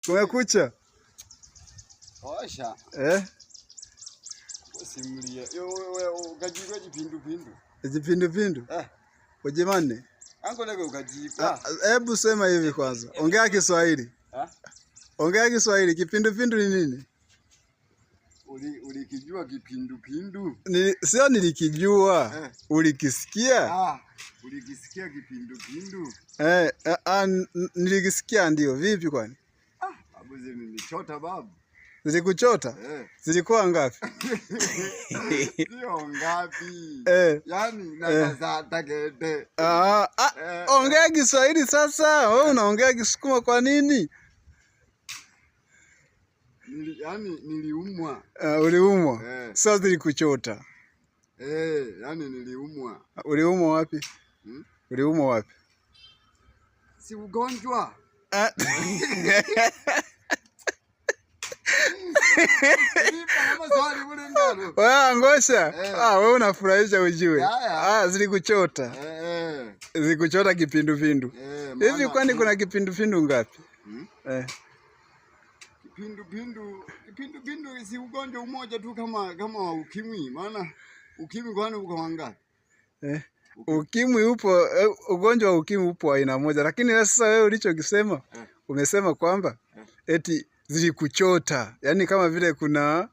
Kumekucha. Osha. Eh? Simulie. Wewe ukajikwa kipindupindu. Kipindupindu? Eh. Ujimane? Ango lego ukajikwa. Hebu sema hivi kwanza. Ongea Kiswahili. Eh? Ongea Kiswahili. Kipindupindu ni nini? Ulikijua kipindupindu? Sio nilikijua. Eh. Ulikisikia? Ah, ulikisikia kipindupindu? Eh, nilikisikia ndio. Vipi kwani? Ah, babu zilinichota babu. Zilikuchota? Eh. Zilikuwa ngapi? Sio ngapi. Eh. Yaani na takete. Ah, ah, Eh. ongea Kiswahili sasa. Wewe unaongea Kisukuma kwa nini? Yaani niliumwa. Uliumwa? Eh. Sasa zilikuchota. Eh, yaani niliumwa. Uliumwa wapi? Hmm? Uliumwa wapi? Si ugonjwa. Ah. Wewe Angosha. Eh. Ah, wewe unafurahisha ujue. Haya. Ah, zilikuchota. Eh, Zilikuchota kipindupindu. eh, Hivi maana- kwani kuna kipindupindu ngapi? Hmm? Eh. Kipindupindu si ugonjwa umoja tu kama wa ukimwi, maana ukimwi kwani uko wangapi? Eh. Ukimwi upo, ugonjwa wa ukimwi upo aina moja, lakini sasa wewe ulichokisema Eh. umesema kwamba eti zilikuchota, yaani kama vile kuna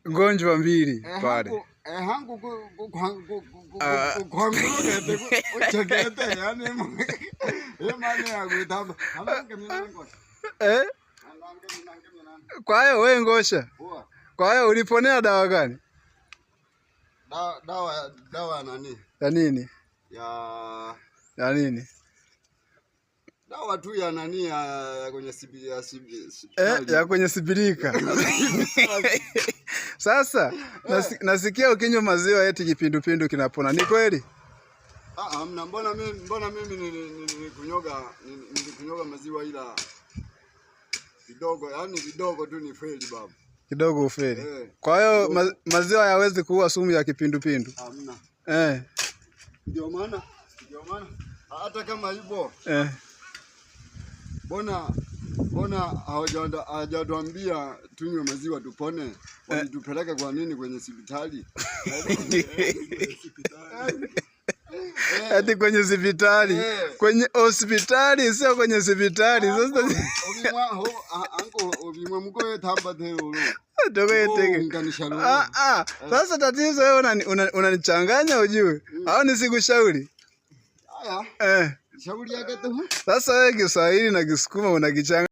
gonjwa mbili Eh, pale. hangu Ah. kwangurugete uchegete yani imane yakwitamba anange minango Eh? anange minange minango Kwa hiyo wewe Ngosha, poa. kwa hiyo uliponea dawa gani Dawa ya nani ya nini ya ya nini? dawa tu ya nani ya kwenye sibi ya sibi Eh, ya kwenye sibirika. Sasa nasikia ukinywa maziwa eti kipindupindu kinapona, ni kweli? Ah, hamna. Mbona mimi nilikunyoga maziwa ila kidogo, yani kidogo tu ni feli babu. Kidogo ufeli. Eh. Kwa hiyo maziwa hayawezi kuua sumu ya kipindupindu. Hamna. Eh, Ndio maana hata kama hivyo mbona hawajatuambia tunywe maziwa tupone? Walitupeleka kwa nini kwenye hospitali? Ati kwenye hospitali. Eh. Kwenye hospitali sio kwenye hospitali. Sasa Obimwa ho ango obimwa mukoye tamba terolo. tokoyeteke. Unganisha Ah, ah. Sasa tatizo wewe unanichanganya ujue. Au nisikushauri? Haya, Eh. shauri yake tu. Sasa wewe Kiswahili na Kisukuma unakichanganya.